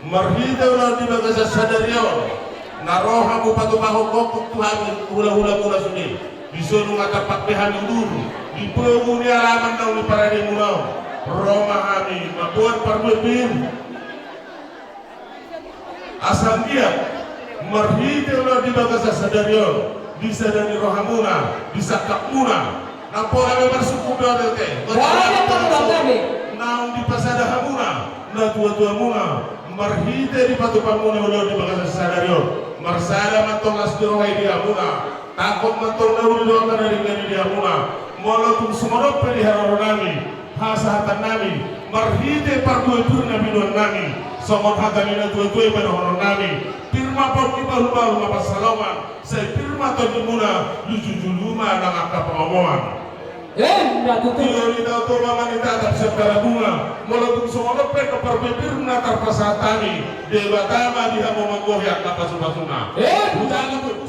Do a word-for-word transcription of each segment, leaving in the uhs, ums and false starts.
Marhite ulaon di bagasan sadari on, na ro hamu patupahon gokhon tu hami hulahulamuna sude. Dison nunga tarpampe hami udur di pogu ni alaman naung di parademuna on. Ro ma hami mamboan parbue pir. Asa anggiat marhite ulaon di bagasan sadari on, disadari rohamuna, disangkapmuna, nampuna be marsungkun dohot ate. Naung dipasada hamuna natuatuamuna, marhite dipatupa muna ulaon di bagasan sadari on. Marsada ma antong las ni roha i di hamuna, tangkok ma antong na uli dohot na denggan i di hamuna. Molo tung songon on pe di haroro nami, hasahatan nami, marhite parbue pir na binoan nami, songon hata ni natuatua i ma dohonon nami: Pir ma pongki, bahulbahul ma pansalongan. Sai pir ma tondimuna, lujujulu ma nang angka pangomoan. Emma tutu. Tio ni Tao Toba ma nitatap sian Tarabunga. Molo tung songon on pe na parbue pir na tarpasahat hami, Debata ma di hamu manggohi angka pasupasuna. Emma tutu.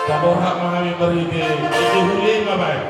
Taborhat ma hami marhite, ede hule ma baen.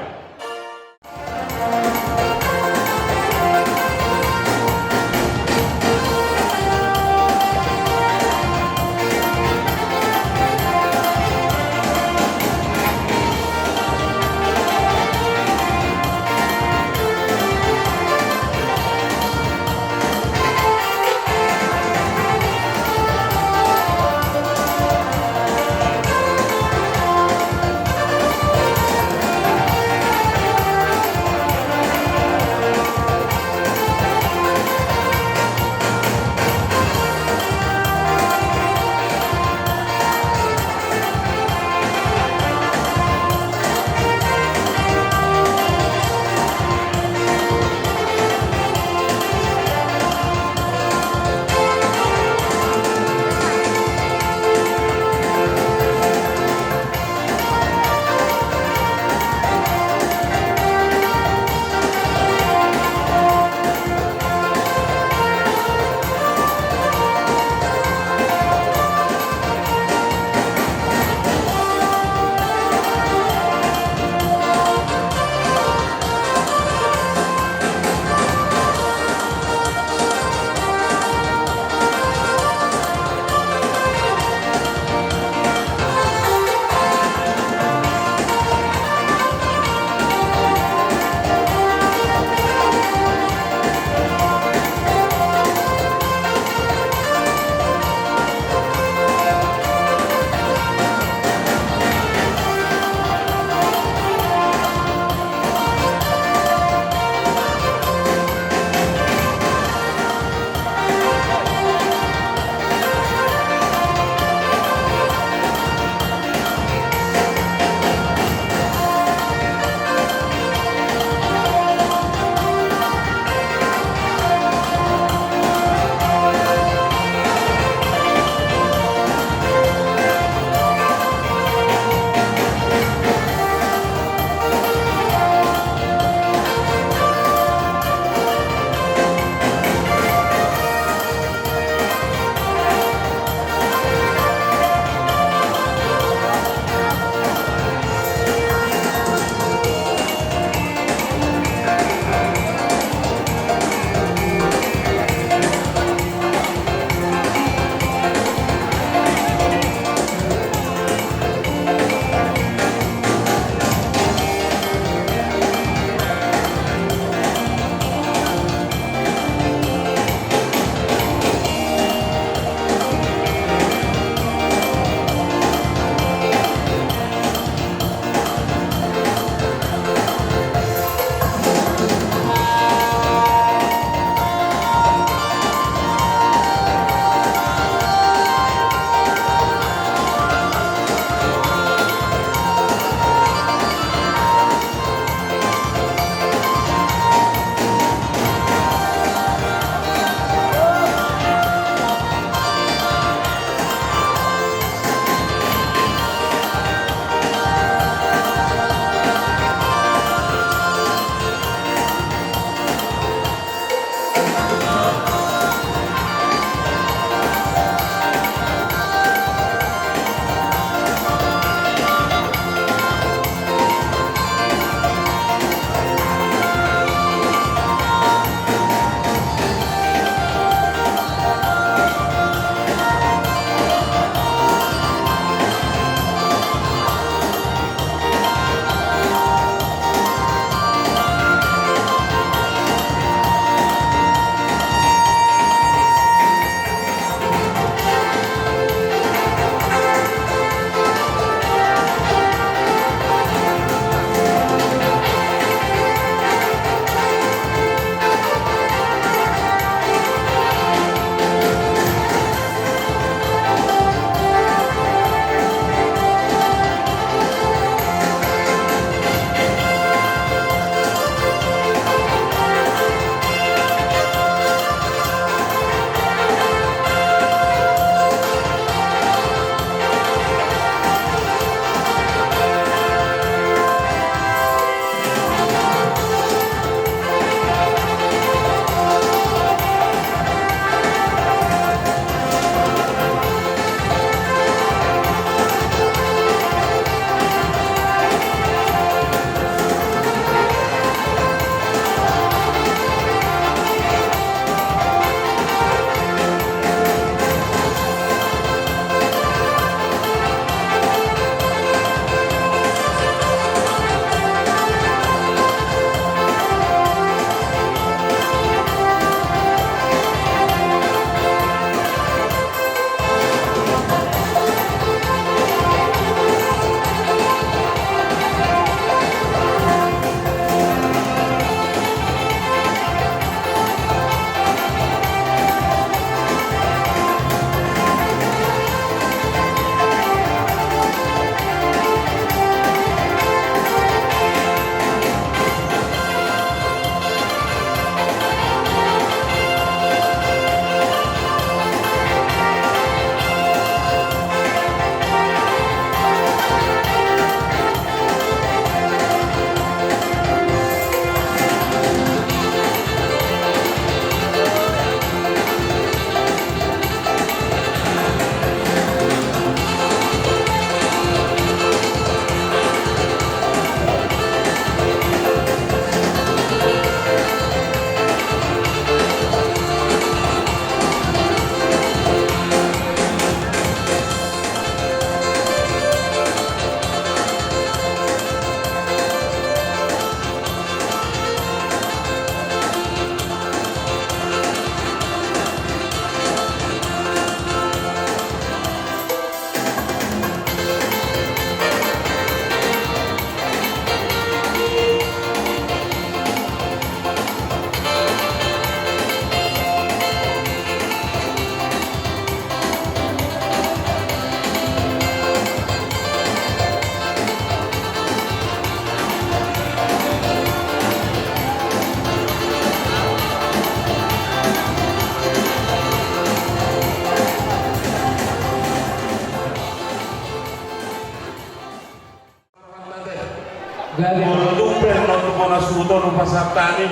Molo tung pe nang tu bona suhut on hupasahat hami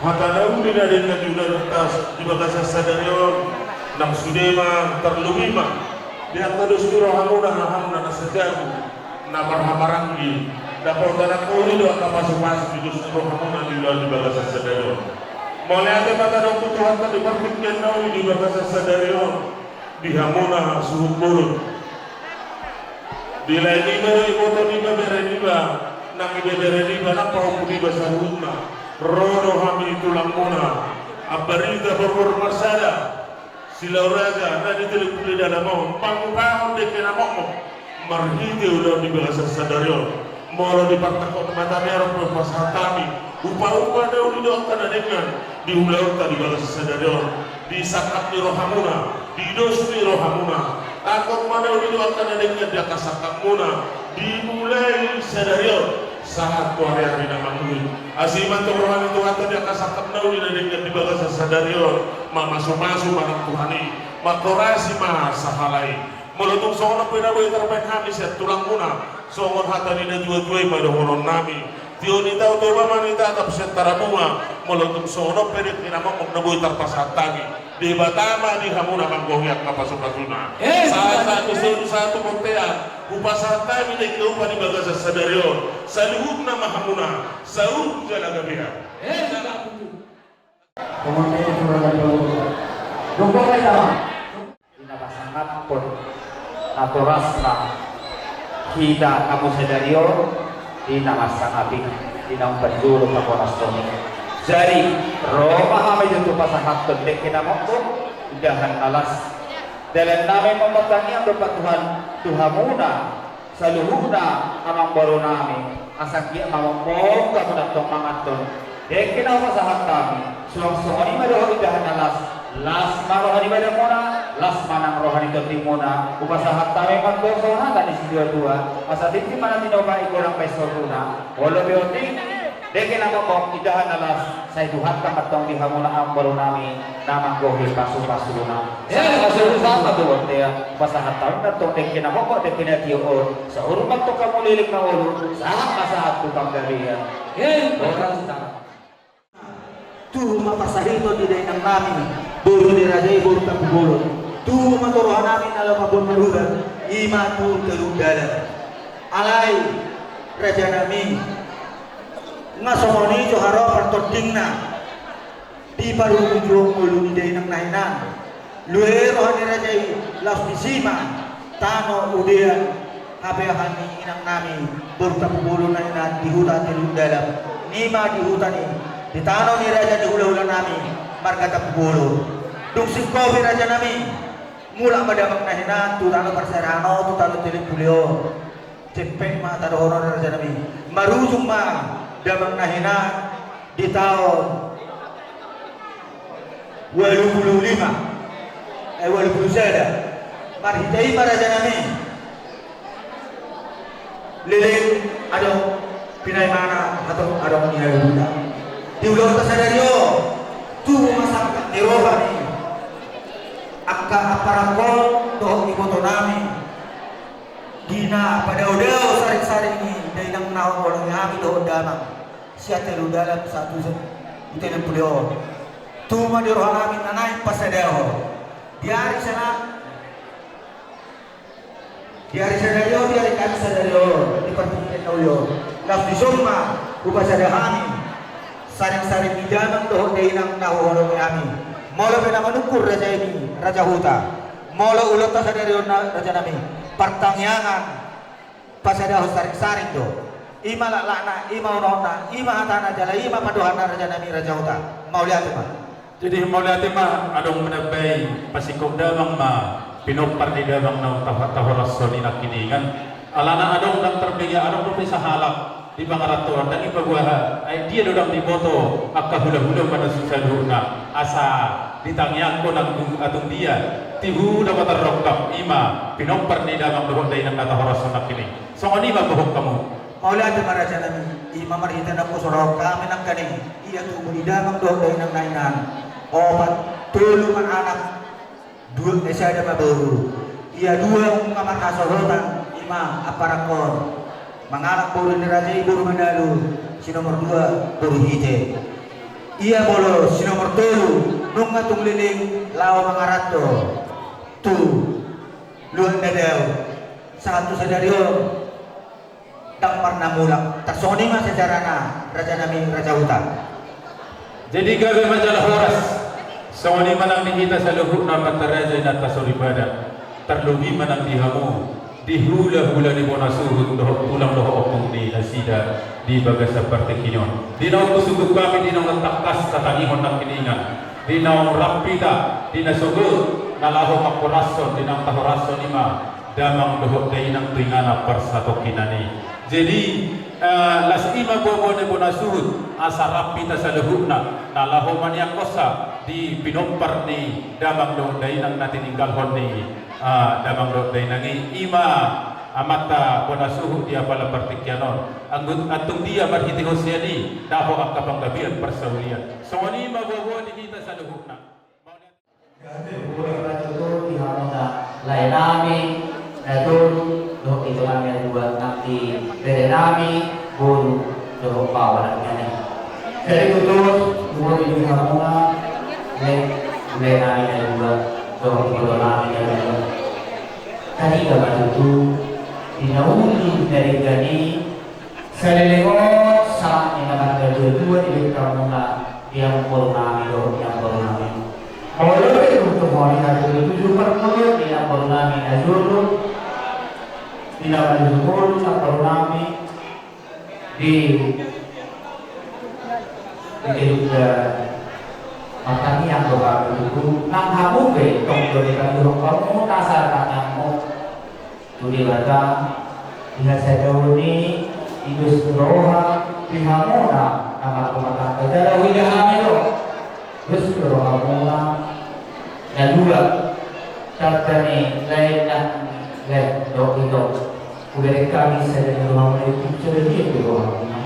hata na uli na denggan di ulaonta di bagasan sadari on, nang sude ma tarlumobi ma di angka dos ni rohamuna, hamu na sajabu, na marhahamaranggi, na pautanan hami do angka pasupasu di dos ni rohamuna di ulaon di bagasan sadari on. Mauliate ma tadok tu Tuhanta di partingkian na uli di bagasan sadari on di hamuna suhut borun. Di lae niba do iboto niba bere niba, nang ibebere niba nang pahompu niba saluhutna. Ro do hami tulangmuna Ambarita Borbor Marsada Silau Raja na di Teluk Pule Dalam on, mangupahon dengke na mokmok marhite ulaon di bagasan sadari on. Molo di partangkok mata merah pe hupasahat hami upa-upa na uli do angka na denggan di ulaonta di bagasan sadari on, di sangkap ni rohamuna, di dos ni rohamuna. Tangkok ma na uli do angka na denggan di angka sangkapmuna dimulai sadari on sahat tu ari-ari na mangihut. Asi ma antong roha ni Tuhanta di angka sangkap na uli na denggan di bagasan sadari on, mamasumasu ma nang Tuhan i, mangkorasi ma sahala i. Molo tung songon on pe na boi tarbaen hami sian tulangmuna, songon hata ni na tua-tua i ma dohonon nami: Tio ni tao Toba ma nitatap sian tarabunga. Molo tung songon on pe dengke na mokmok na boi tarpasahat hami, Debata ma di hamuna manggohi angka pasupasuna. Eh, sahat-sahat tu solu sahat tu bontean hupasahat hami dengke upa di bagasan sadari on saluhutna ma hamuna saur jala gabe. Eh, salah. Di na pasangaphon natorasna hita hamu sadari on, di na masangapi, di na umpanjolo pakoras on. Jadi ro ma hami tu pasahathon dengke na mokmok, indahan na las. Dalan nami ma martangiang do Tuhan tu hamuna saluhutna amangboru nami, asa anggiat ma mokmok hamu antong manganhon dengke na hupasahat hami. Suang songon i ma dohot indahan na las. Las ma roha ni badanmuna, las ma nang roha ni tondimuna. Hupasahat hami ma antong songon hata ni situa-tua: Asa tintin ma na tinopa i, godang pe sorguna. Molo pe otik dengke na mokmok, indahan na las, sai Tuhanta ma antong di hamuna amangboru nami na manggohi pasupasuna. Eh, pasupasuna tu bontean. Pasahat hami ma antong dengke na mokmok, dengke na tio on. Saur ma antong hamu leleng na ngolu, sahat ma sahat tu panggabean. Eh, boras tangan. Tubu ma parsahiton di dainang nami, boru ni raja i, boru Tampubolon. Tubu ma tu roha nami na laho mamboan maruban, i ma tu Teluk Dalam. Alai raja nami, nga songon i jo haroa partondingna di parubujuon ngolu ni dainang na hinan. Lue roha ni raja i laos disi ma tano udean hapeahan ni inang nami boru Tampubolon na hinan di huta Teluk Dalam, i ma di huta ni, di tano ni raja ni hulahula nami marga Tampubolon. Dung singkopi raja nami, mulak ma damang na hinan tu tano parserahan on, tu tano Teluk Pule on. Cepat ma tadohonon raja nami. Marujung ma damang na hinan di taon ualu pulu lima, eh, ualu pulu sada. Marhite i ma raja nami, leleng adong pinaimana atau adong ni haluta. Di ulaonta sadari on, tubu ma sangkap ni roha ni angka amparangkon dohot iboto nami. Di na padaodao saringsaring ni dainang na hulahulanami dohot damang sian Teluk Dalam sahat tu Teluk Pule on. Tubu ma di rohanami na naeng pasadahon di ari sada, di ari sadari on, di ari Kamis sadari on, di partingkian na uli on. Laos dison ma hupasada hami saringsaring ni damang dohot dainang na huholongi hami. Molo pe na manungkun raja i, raja huta, molo ulaonta sadari on, rajanami, partangiangan pasadahon saringsaring do. I ma laklakna, i ma unokna, i ma hatana jala i ma pandohanna, rajanami raja huta. Mauliate ma. Jadi mauliate ma, adong manambai, pasingkop damang ma pinompar ni damang na taho-, tahorashon i nangkiningan. Alana adong ndang tarbege, adong dope sahalak di pangarantoan ndang dipaboa, ai dia do ndang diboto angka hulahula manang sisaluhutna, asa ditangiangkon atung, atung dia. Tibu na patarrongkap i ma pinompar ni damang dohot dainang na tahorashon nangkining. Songon i ma bohong hamu. Mauliate ma rajanami, i ma marhite na husorahon hami nangkining. Ia tubu di damang dohot dainang na hinan opat, tolu ma anak, dua, eh, sada ma boru. Ia dua nunga marhasohotan, i ma amparangkon. Mangalap boru ni raja i boru Manalu, si nomor dua boru Hite. Ia molo si nomor tolu nunga tung leleng laho mangaranto tu luat ni dao, sahat tu sadari on ndang pernah mulak. Tarsongon i ma sejarana raja nami Raja Huta. Jadi gabe ma jala horas. Songon i ma nang di hita saluhutna amanta raja, inanta soripada. Tarlobi ma nang di hamu, di hulahula ni bona suhut dohot tulang dohot ompung ni nasida di bagasan partingkian on. Di naung husungkun hami, di naung tangkas tatangihon nangkiningan, di naung rap hita, di na sogot na laho manghorashon, di naung tahorashon i ma damang dohot dainang tu inganan parsatongkinan i. Jadi, eh, las i ma boaboa ni bona suhut, asa rap hita saluhutna na laho maniangkosa di pinompar ni damang dohot dainang na tininggalhon ni, eh, damang dohot dainang i, i ma amanta bona suhut di apala partingkian on. Anggo antum dia marhitehon sian i, dapot angka panggabean parsaulian. Songon i ma boaboa di hita saluhutna. Gabe ma jala horas tu di hamuna lae nami na tolu dohot ito nami na dua, nang di bere nami boru dohot baoa nangkiningan i. Jadi tutu, umur di hamuna lae, lae nami na dua dohot ito nami na dua. Tadi gabe ma tutu di na uli na denggan i. Saleleng on sahat ni na marga dua-dua di bere hamuna di amangboru nami dohot di amangboru nami. Molo pe tung tongtong i na tujuh parpudi di amangboru nami na jolo, di na manjujung ngolu amangboru nami di, di keluarga martangiang do hami tutu, nang hamu pe tong do di tangiang hamu na sahat tangiangmu tu Debata, di hasadaon i, di dos ni roha, di hamuna na marrumah tangga, jala huida hami do dos ni rohamuna na dua, tanda ni lae nami, lae dohot ito. Hubereng hami sada ni rohamuna i, tu sada dia pe rohamuna.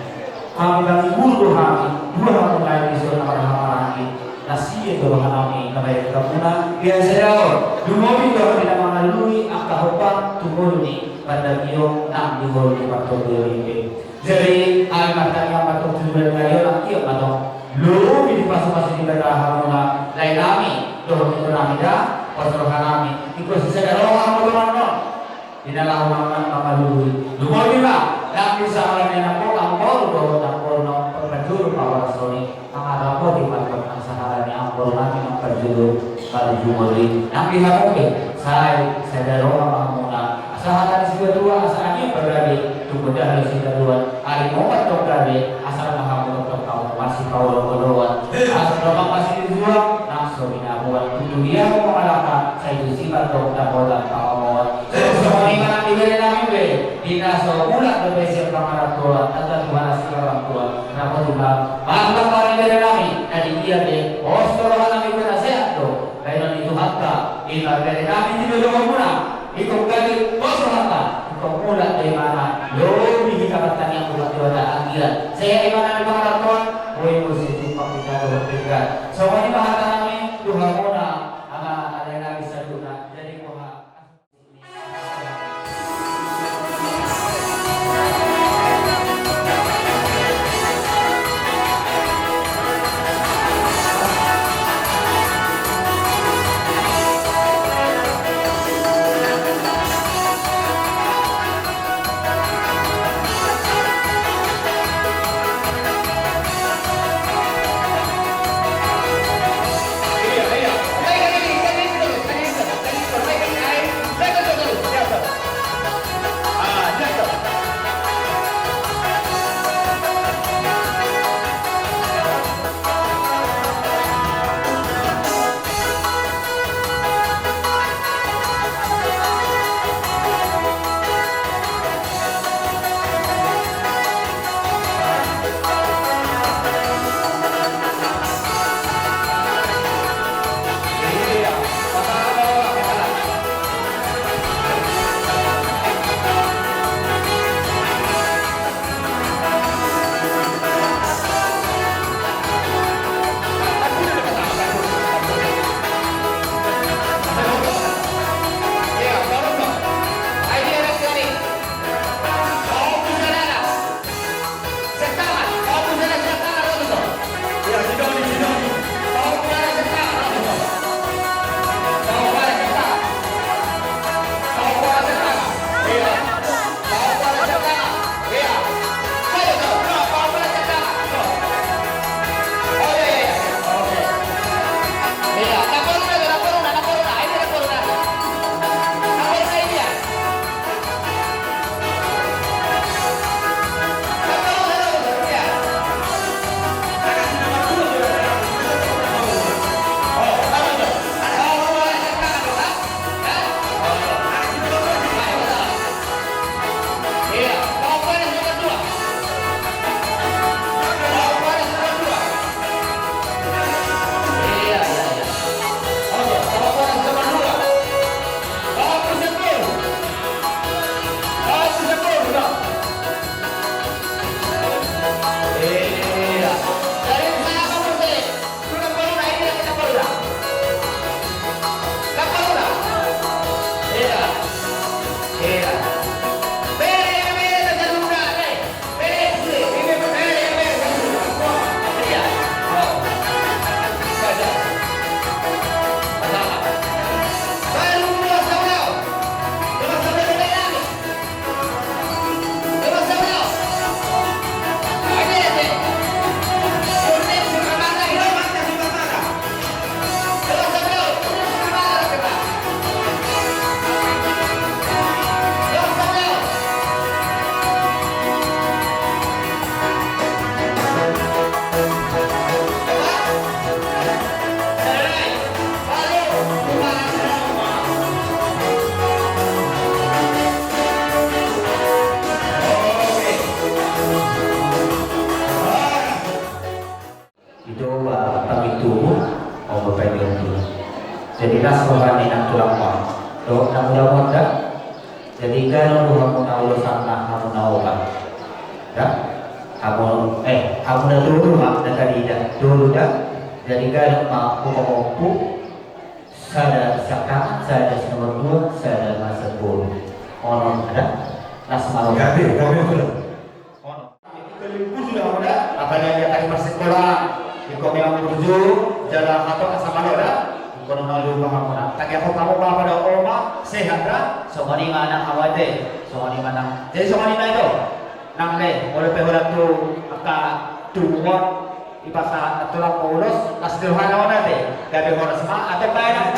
Hami manghibur do hami, dua hamu nai dison na marhahamaranggi, na sian do roha nami na baen hamuna di hasadaon. Lumobi do hami na mangalului angka hombar tu ngolu ni pandapion nang di ngolu ni partondion i pe. Jadi hami martangiang ma tong tu bulan ni ari on, nang tiap ma tong lobi dipasupasu Debata hamuna lae nami dohot ito nami da, pos roha nami, ingkon sisada roha hamu dongan on. Di na laho mangalului. Lumobi ma nang di sahala ni namboru, namboru dohot namboru na parjolo pahoras on i, mangarapoti ma tong nang sahala ni amangboru nami na parjolo parjolo i. Nang di hamu pe, sai sada roha ma hamuna. Asa hata ni situatua, asa anggiat pe gabe, tung poda do sitadoan, ari mopat tong gabe, asal ma hamu tongtong hamu masipaolooloan. Asa dompak masitujuan, nang so binaboan, tutu dia hamu mangalangka, sai tusi ma tong dapotan pangomoan. Songon i ma nang di bere nami pe, di na so mulak dope sian pangarantoan, tanda Tuhan asi ma bangkuan, rapot ma, bangkuan ma di bere nami, na di dia pe, pos do roha nami, pe na sehat do baenon ni Tuhanta, i ma bere nami di bere nami muna, ingkon gabe pos rohanta, ingkon mulak do imana, lobi hita martangiang tu Debata anggiat sehat imana di pangarantoan, boi muse tumpak hita dohot denggan. Songon i ma hata nami tu hamuna, amang ale nami saluhutna, jadi boha. Las roha ni nang tulangmon dohot na mudaon da. Jadi ganup do hamuna ulos, angka hamuna opat da. Hamu, eh, hamuna tolu ma na tadi da, tolu da. Jadi ganup ma hupamompu. Sada siangkangan, sada si nomor dua, sada ma sian boru. Onom da. Las ma roha. Gabe, gabe, sudah. Onom. Jadi, keliling burju da hamuna, apalagi angka di parsikola, ingkon memang burju, jala hatop asa malo da. Ingkon na lupa hamuna. Tangiangkon hamu bapa dohot oma, sehat da. Songon i ma nang hamu ate. Songon i ma nang. Jadi songon i ma ito. Nang le, molo pe holan tu angka tubuhon, dipasahat nang tulang ma ulos, las ni rohana on ate. Gabe horas ma, ate baen nang.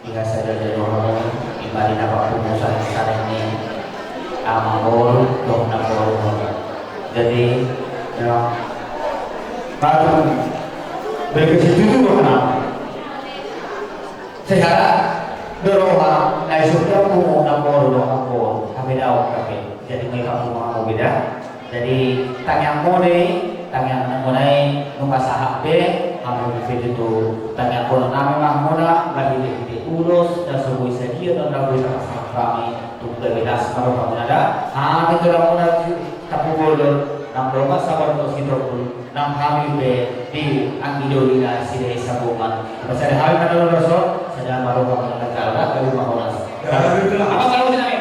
Ia sada jadwal, ima di na papungu saling-saling ni amangboru dohot namboru. Jadi, ya, baru berkesitujuan. Secara berdoa, na isuk dia pungu namboru dohot namboru, kami daun kami. Jadi, mereka pungu aku beda. Jadi, tangiangmon do i, tangiangnami nunga sahat be, hamu pe tutu tangiangkon nami ma hamuna, marhite-hite ulos na so boi sadia na boi tapasahat hami, tung gabe las ma roha muna da, hami tulang muna Tampubolon, nang dongan sabar dohot sitompul, nang hami pe di anggi doli na sidea i sabongan. Pasada hami manang doson, sada ma roha muna da, gabe ma horas. Gabe ma horas. Apa salah sih nami?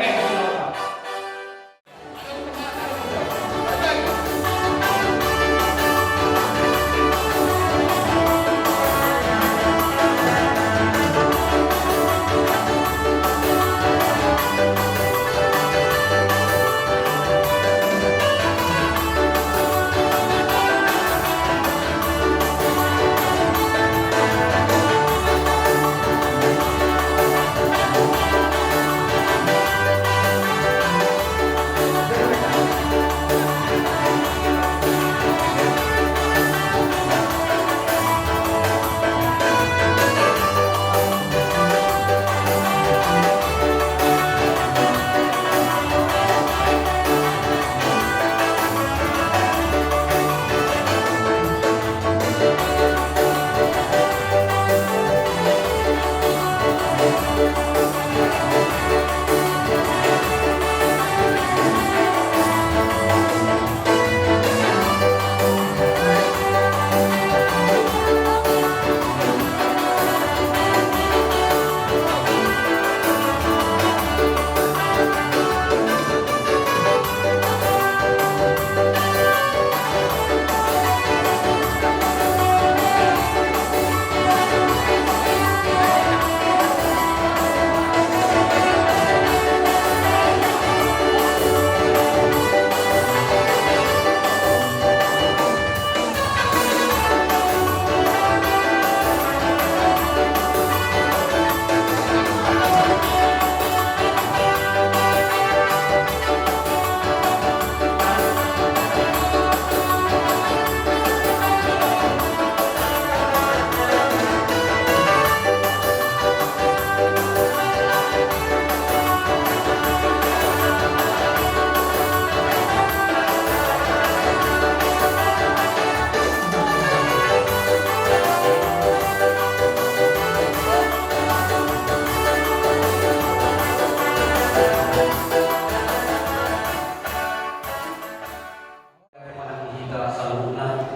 Hita saluhutna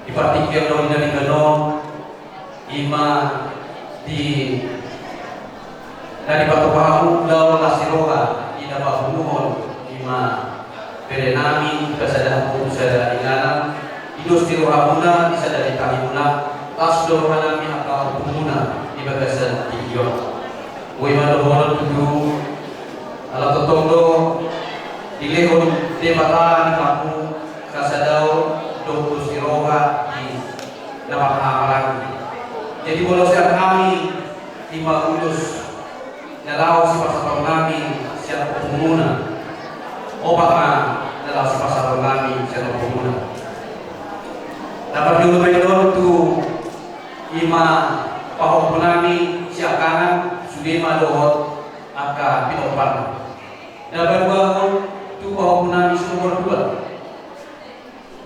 di partingkian on, di na denggan on, ima di na dipatupa hamu laho las ni roha di na papunguhon, ima bere nami, di pasada hamu tu sada inganan, di dos ni rohamuna, di sada di tahimuna, las do roha nami angka ompungmuna di bagasan tingki on. Boi ma dohonon tutu, ala tongtong do dilehon Debata di hamu hasadaon dohot dos ni roha di na marhahamaranggi. Jadi molo sian hami Lima ulos na laho sipasahaton nami sian ompumuna. Opat ma na laho sipasahaton nami sian ompumuna. Na parjolo ma i dohot tu ima pahompu nami siangkangan, sude ma dohot angka pinomparna. Na paduahon tu pahompu nami si nomor dua.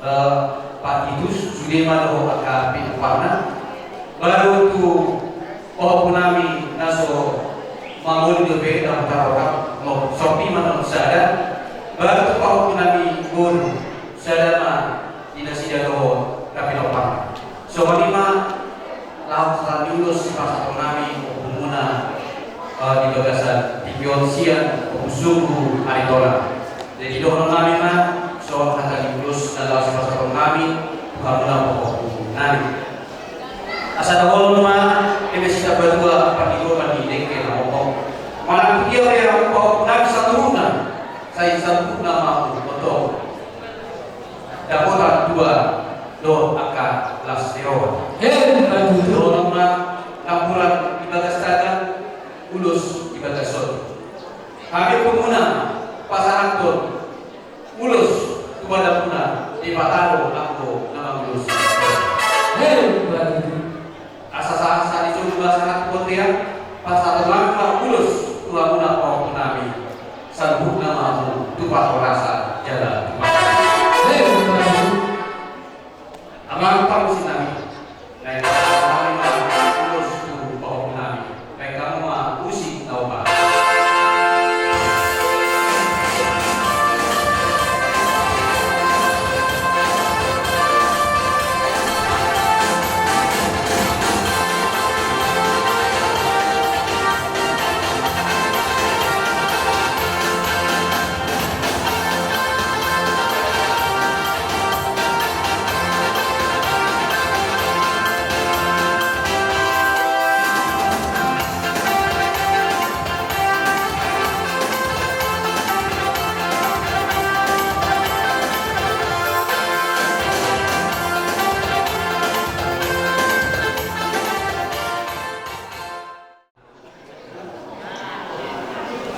Eh, Pak Titus, sude ma dohot angka pinomparna. Baru tu pahompu nami na so mangoli dope na tarorang, no, sopi ma na sada. Baru tu pahompu nami boru, sada ma di nasida dohot angka pinomparna. Songon i ma laho sahali ulos sipasahaton nami ompumuna, eh, di bagasan tingki on sian Ompu Sunggu Aritonang. Jadi dohonon nami ma songon hata ni ulos na laho sipasahaton nami tu hamuna pahompu nami. Asa dohonon ma eme sitabatua parnigoman ni dengke na ompung. Manang tu dia pe hamu pahompu nami saluhutna, sai saluhutna ma hamu oto. Dapotan dua dohot angka las ni roha. Hem, patutu. Dohonon ma nampuran di bagas tagan, ulos di bagas son. Hami ompumuna pasahathon ulos tu badamuna, Debata do anggo na mangulosi. Hem, patutu. Asa sahat sahali jolo ma sahat tu bontean, pasahaton nami ma ulos tu hamuna pahompu nami. Saluhutna ma hamu tu parhorasan jala tu parhorasan. Hem, patutu. Amang parmusik nami. Naeng pasahaton nami ma ulos tu pahompu nami. Baen hamu ma musik na opat.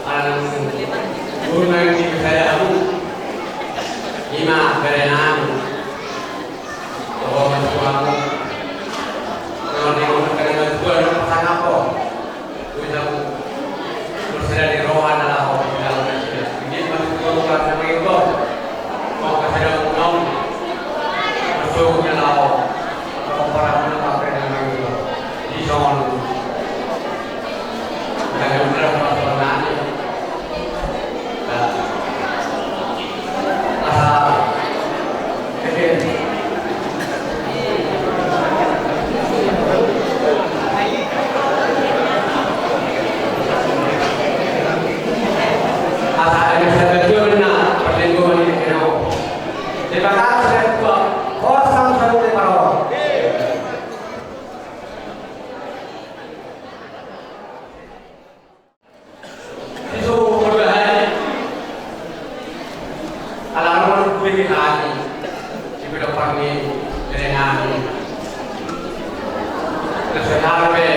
Alana guru nami di sada abu, ima bere nami. Dohot ma tu hamu. Songon i ma hata ni natua-tua na pasangaphon. Boi hamu bersih dari roha na laho di dalam nasida. Ini ma tu hamu, karena mengimbau. Mau kasada mengundang. Masuk ke laut. Kau para menetap di dalam itu. Di sana. Dari udah pas nanya. Asa. Asa ada yang saya kecil na perlindungan ini kena. Terima kasih, saya tua. Kosong satu lima roh. Di so, ala ro ma guru ni hami, di pinompar ni bere nami. Terus hami pe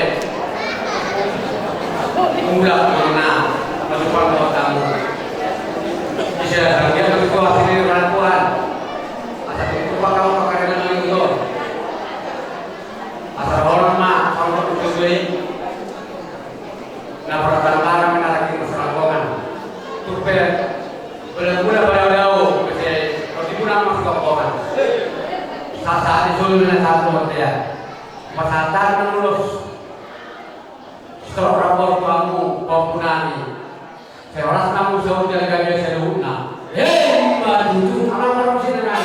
mulak ma na, masuk pang tamu. Bisa dia masuk ke sini orang Tuhan. Asa itu pakau pakai dengan itu. Asa orang ma, orang tu tujuh. Na partangaran ma na lagi masalangkongan. Tung pe, bala muna bala dao, bese, roti muna masuk angkongan. Sasa di solu na satu hotel. Pasatar na mulus. Setelah rapor kamu, pahompu nami. Seorang kamu jauh dari kami seluruhnya. Hei, maju tu, anak-anak sini, nah.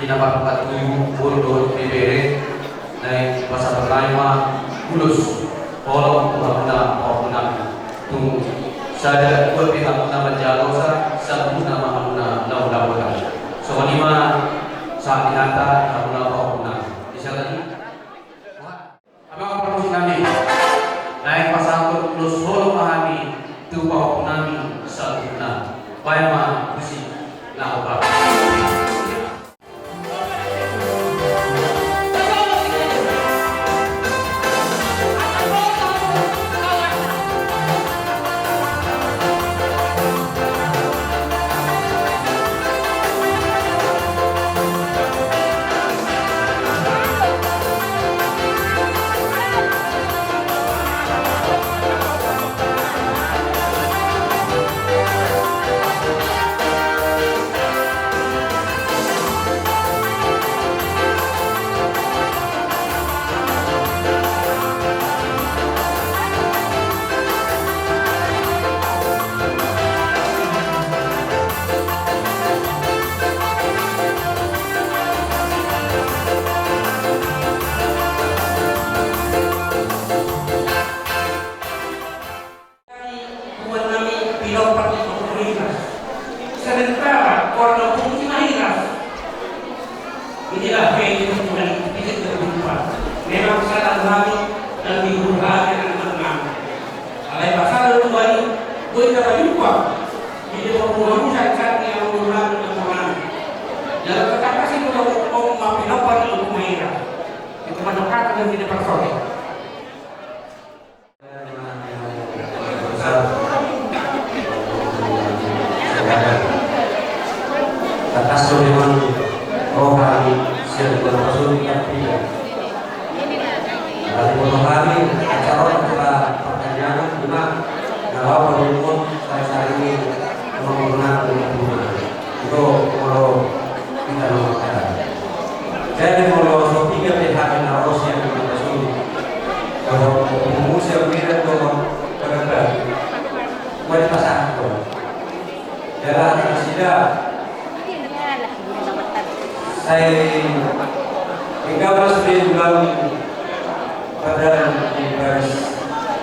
Na marpatuju boru dohot ibebere, naeng pasahat nami ma ulos holong tu hamuna pahompunami. Tung sada dua pe hamuna manjalo, saluhutna ma hamuna na ulaon. Songon i ma sahat ni hata hamuna pahompunami. Di sada ni Amang parmusik nami, naeng pasahathon ulos holong ma hami tu pahompunami saluhutna. Baen ma musik na hombar. Tuan nami pinompar di pengurus. Sementara warna putih mahiras. Inilah kehidupan kita berjumpa. Memang salah kami dan dihuru hati anak-anak. Alai pasal dua ini, gue tak berjumpa. Ini mau mengurusan saat yang mengurangi kekurangan. Dalam kata kasih mau mau maafin apa di rumah ini. Itu mana kata yang tidak persoal. Tangkas do memang roha ni sian Bona Pasoni, tapi ya. Dari Bona Pasoni acara, acara pertanyaan cuma kalau menurut saya saat ini memang benar. Itu kalau kita mau kata. Jadi molo so piga pe hami na ro sian Bona Pasoni, dohot ompung muse, Medan dohot Pekanbaru, mari pasahat do. Jala nasida sai enggan ma sude ulang padalan di bagas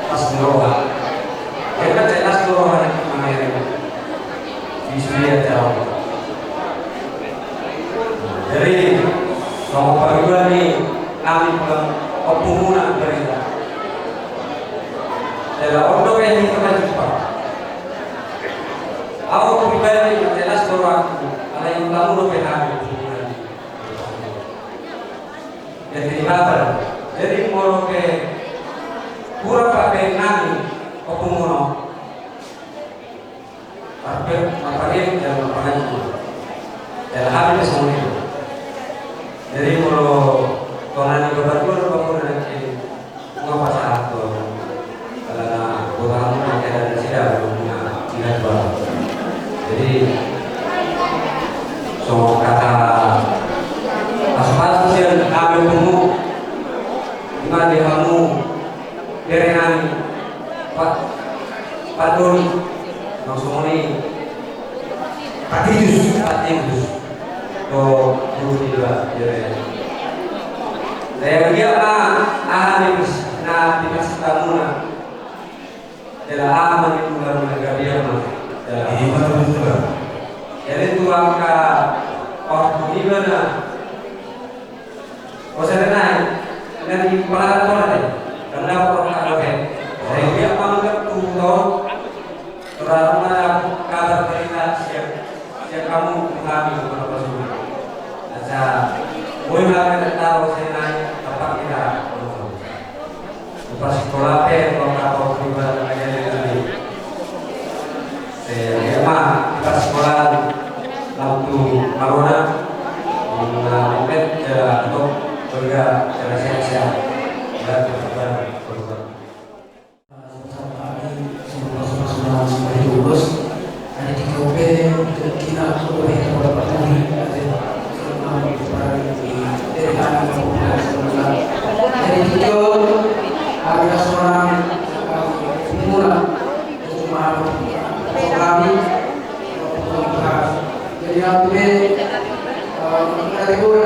pas ni roha. Jadi kan jelas do roha ni mangereng. Di suria jauh. Jadi songon panggilan ni nami pulang ompungmuna berita. Jala on dope hita manjumpa. Au pribadi jelas do rohangku, alai ulamu dope hami ompungmuna. Jadi batal. Jadi molo pe kurang pape nami ompungmuna. Tapi apa dia dan apa lagi? Dalam hal ini semua itu. Jadi molo tonani berdua, berdua nanti mau pasahat tu. Karena kurang pakai dari sida, punya tidak baru. Jadi so kata pas-pas sian kami umum, ima di hamu, bere nami, Pak, Pak Doni, langsung ini, Pak Titus, Pak Titus. Do, dulu di dua, ya. Saya dia mah, ah, ini bis-, nah, di mas tamu, nah. Jala aha ma ni ular na gabe ma. Jala aha ma ni ular. Jadi tu angka waktu i ma na. O sada nai, na di pala tu na de. Karena orang tak ada. Jadi dia panggap tu tau. Terang mana kabar berita siap. Siap kamu kami kepada Rasul. Asa, boy ma na tau sada nai, apa kita. Pas sikola pe, kalau tak mau pribadi aja dari tadi. Eh, ya, ma, pas sikola, waktu corona, na, mungkin cara untuk kerja, cara sehat-sehat. Ya, kebetulan, kebetulan. Jadi tiga, kami, jadi aku, eh, kategori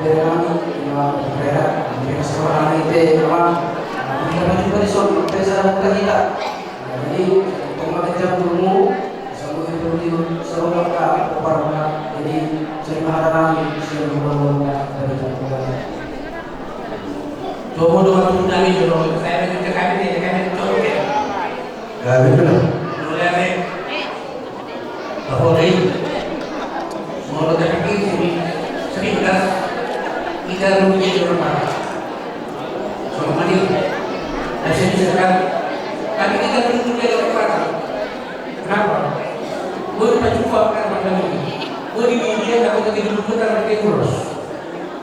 bere nami, ima bere, bere sekolah nami pe, ima, ima bere nami pe di son, bere sekolah kita. Jadi, tong ma ganjang umurmu, sambil itu di sekolah ka, pomparanna, jadi, sering ada nami, sering berbuat, dari jam dua. Coba dong, aku tanya dulu, saya mau cek kami nih, kami cek ya. Ya, betul. Boleh, Ame. Apalagi, molo tapikir sini, sepintas, hita rugi jadi orang Batak. Selama ini, na bisa-bisa kan, tapi hita rugi jadi orang Batak. Kenapa? Gua dipacu kuat kan, Batak ini. Gua di media, aku lagi dulu, gua tak ngerti ngurus.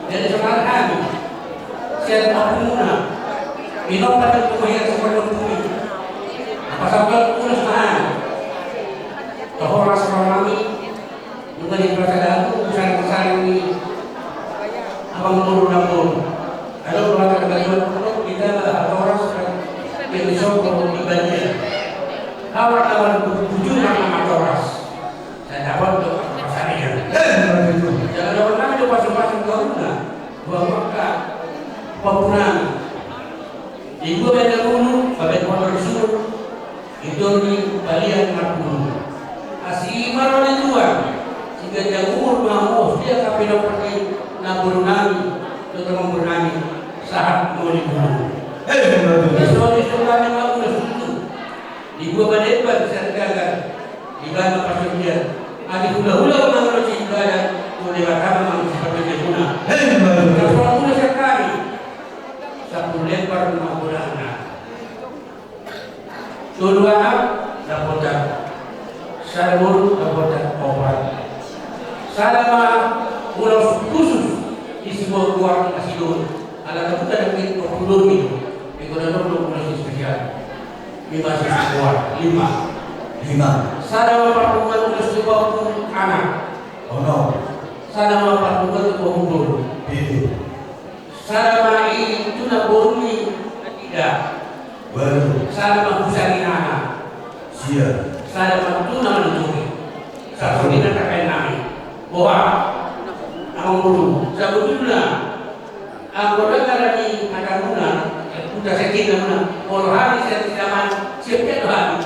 Jadi, semangat kami. Sian ompungmuna, pinompar ni pemahiran sekolah ompung i. Apa sabab ulos mahal? Tohoras roha nami, nunga dipasahat hamu, urusan-urusan ni abang boru na boru. Kalau keluarga kemajuan pondok, kita hatoras kan, yang disokong di bagian. Kawan-kawan bujur nama hatoras. Saya dapat untuk pasaringan. Eh, begitu. Jangan dapat nami do pasu-pasu kauna. Dua maka pampunami. Di dua badan dulu, badan motor suruh. Itu di balian marguru. Asi marwani tua. Sehingga jauh rumahmu, dia tapi dapat di nabur nami, terutama bernami sahat mau di guru. Eh, begitu. Soal itu kami mau suruh. Di dua badan, badan siap gagal. Di bana pasundian. Adi hula-hula mangurusi ibadah. Mulai pertama mangurusi pasundian guna. Hei, baru. Kasih hula sekali. Sampulu lembar rumah gulana. Tolu anak dapotan. Sada boru dapotan opat. Sada ma ulos khusus di sebuah keluarga Sidon. Ala kabuka dan kiri kau pulur itu. Ikut ada dong ulos spesial. Lima siswa, lima. Lima. Sada ma parhungaran ulos tu pahu anak. Onom. Sada ma parhungaran tu pahu boru. Pitu. Sada ma i tu na boru ni ida. Walu. Sada ma tu sarinana. Sia. Sada ma tu na manuturi. Sasudena takai nami. Boha. Amang boru. Sabutulna. Anggo dang ada di hatamuna. Uta sekinamuna. Molo hami sian sidaman. Siap do hami.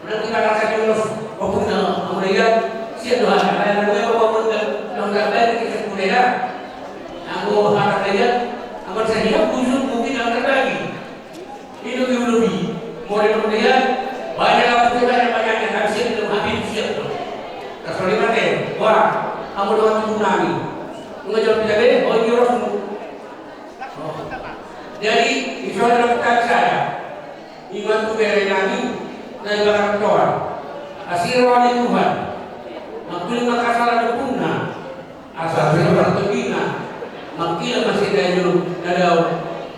Nanti bakal saya diurus, pokokna, kemudian, siap doa, kalian mulai bawa mundur, yang terbaik kita kuliah, aku harap kalian, aman saya hidup khusus mungkin yang terbagi. Itu dulu, mulai kemudian, banyak aku banyak banyak yang habis itu habis siap. Terus lima deh, wah, kamu doang tuh nami. Mengejar kita deh, oh, ini urusmu. Jadi, insya Allah kita bisa ya. Ima tu bere nami, na di bagasan toa. Asi roha ni Tuhan. Mangkuling ma angka sala ni ompungna. Asa sila martobingna. Mangkila ma senda jolo na dao.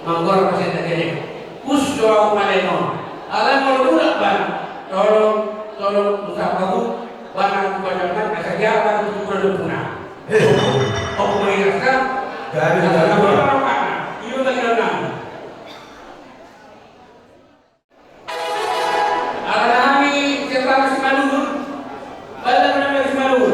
Manggora ma senda jolo. Kus doa umalen on. Alai molo mulak bana. Tolong, tolong, usah kamu. Bana tu bana, asa jalan tu bana ompungna. Eh. Ompung ma i rasa. Jadi, asa jadi. Nama bana. Iyo bagi nami. Ala nami, siapa masih malu? Bala mana masih malu?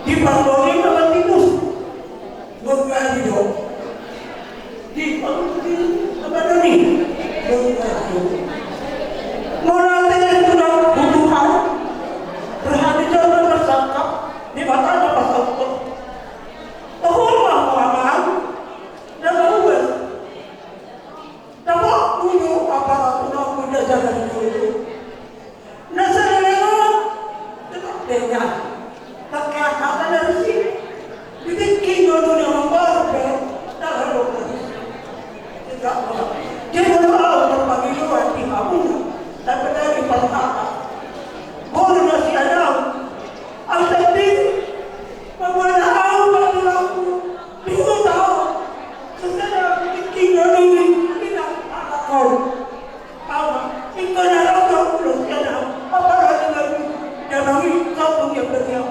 Dipanggohi ma Titus. Bongkari do. Dipanggohi ma Titus. Molo ate sudah butuhan, berhati jangan bersangka, di mata ada pasal. Tahu ma, Amang. Nama uas. Nama uyu apa aku nak muda jalan dulu. Na saleleng on, tetap dengar. Pakai kata dari sini. Di tingki dulu dia membawa ke dalam rumah. Tidak mau. Dia membawa berpanggil di kamu. Tapi dari perkata. Boleh masih ada. Au sandiri, mamboan au ma tulangku, di huta on, sesada tingki na nini, ina, anakku. Au ma, ingkon na rau ma ulos, ina, apalagi lagi, damang i, kampung yang berdiam.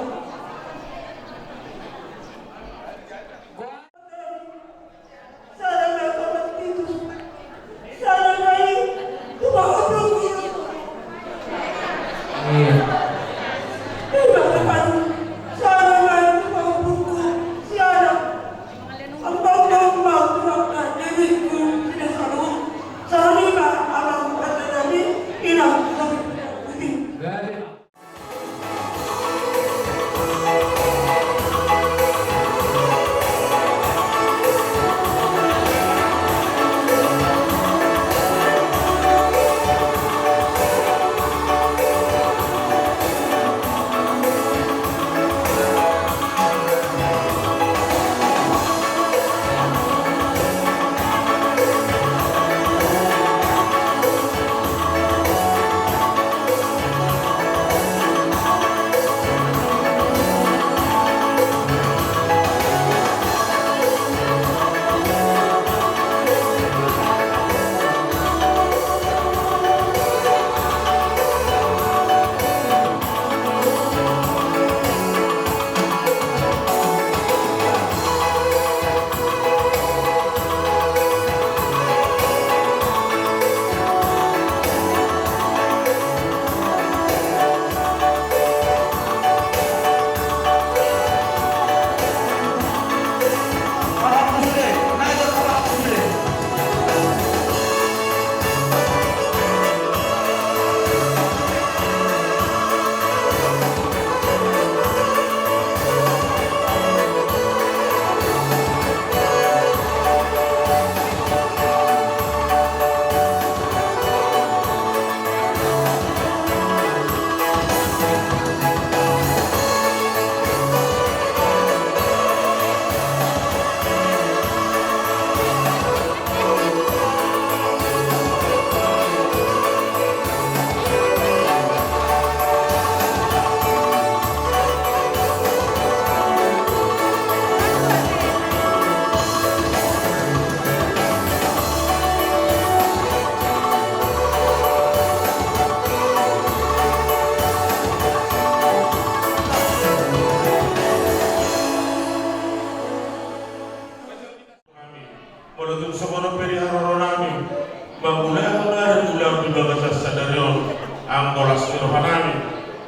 Molo tung songon on pe di haroro nami, mangulahon ari ulaon di bagasan sadari on, anggo las ni roha nami,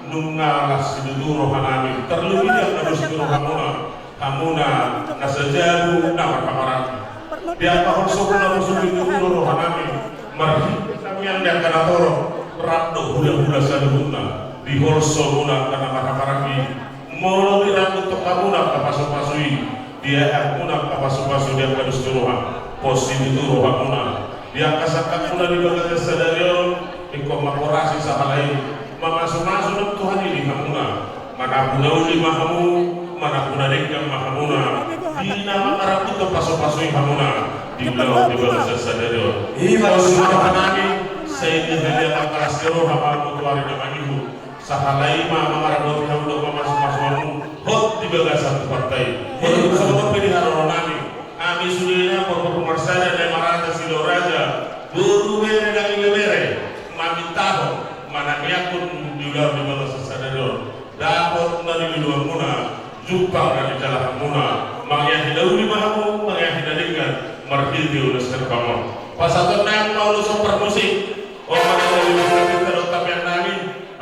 nunga las situtu roha nami, terlebih di angka dos ni rohamuna, hamuna na sajabu na marhahamaranggi. Di angka holsomuna muse situtu do roha nami, marhite tangiang di angka na torop, rap dohot hulahula saluhutna, di holsomuna angka na marhahamaranggi, molo diranggut tongkamuna angka pasupasu i, di angka muna angka pasupasu di angka dos ni roha, pos situtu rohamuna. Di angka sangkapmuna di bagasan sadari on, ingkon mangkorasi sahala i, mamasumasu nang Tuhan i di hamuna. Manang na uli ma hamu, manang na denggan ma hamuna, di na mangaranggut pasupasu i hamuna, di ulaon di bagasan sadari on. Ima tutu. Pos ma roha nami, sai di haliang angka las ni roha ma hamu tu ari na mangihut. Sahala i ma mangaradoti hamu dohot mamasumasu hamu hot di bagasan Tuhanta i. Molo tung songon on pe di haroro nami, hami sudena parboru marsada, nai marraja, silau raja, boru, bere nang ibebere, mamintahon manang iangkon di ulaon di bagasan sadari on, dapot na niluluanmuna, jumpang na nijalahanmuna, mangiahi na uli ma hamu, mangiahi na denggan, marhite ulos herbang on. Pasahaton nami ma ulos on parmusik. O, manang na niluluan nami, dohot tangiang nami,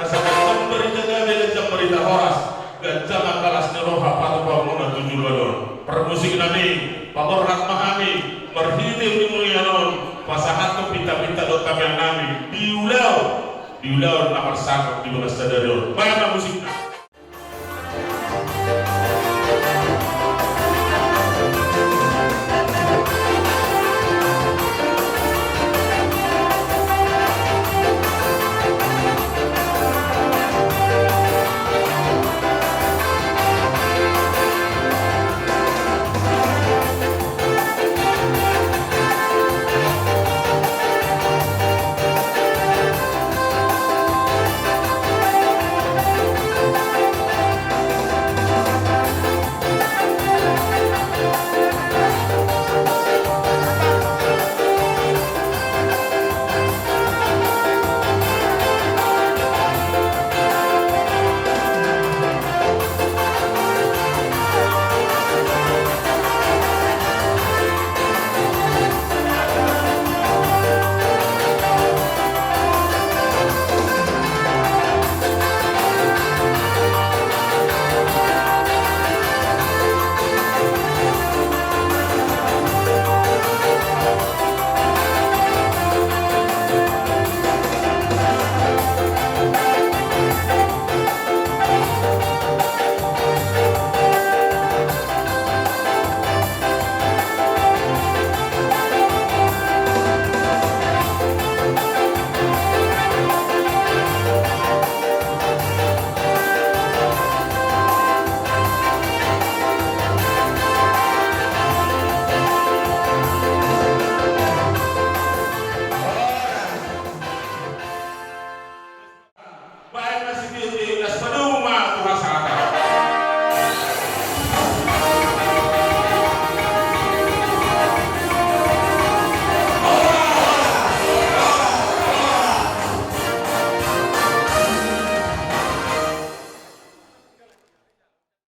asa ganjang barita gabe, ganjang barita horas, ganjang angka las ni roha, Hapatu pamuna tu julu adon. Parmusik nami, paborhat ma hami, marhite ujung ni adon, pasahathon pinta-pinta dohot tamiang nami, di ulaon, di ulaon na marsangap di bagas sadari on. Baen ma musikna.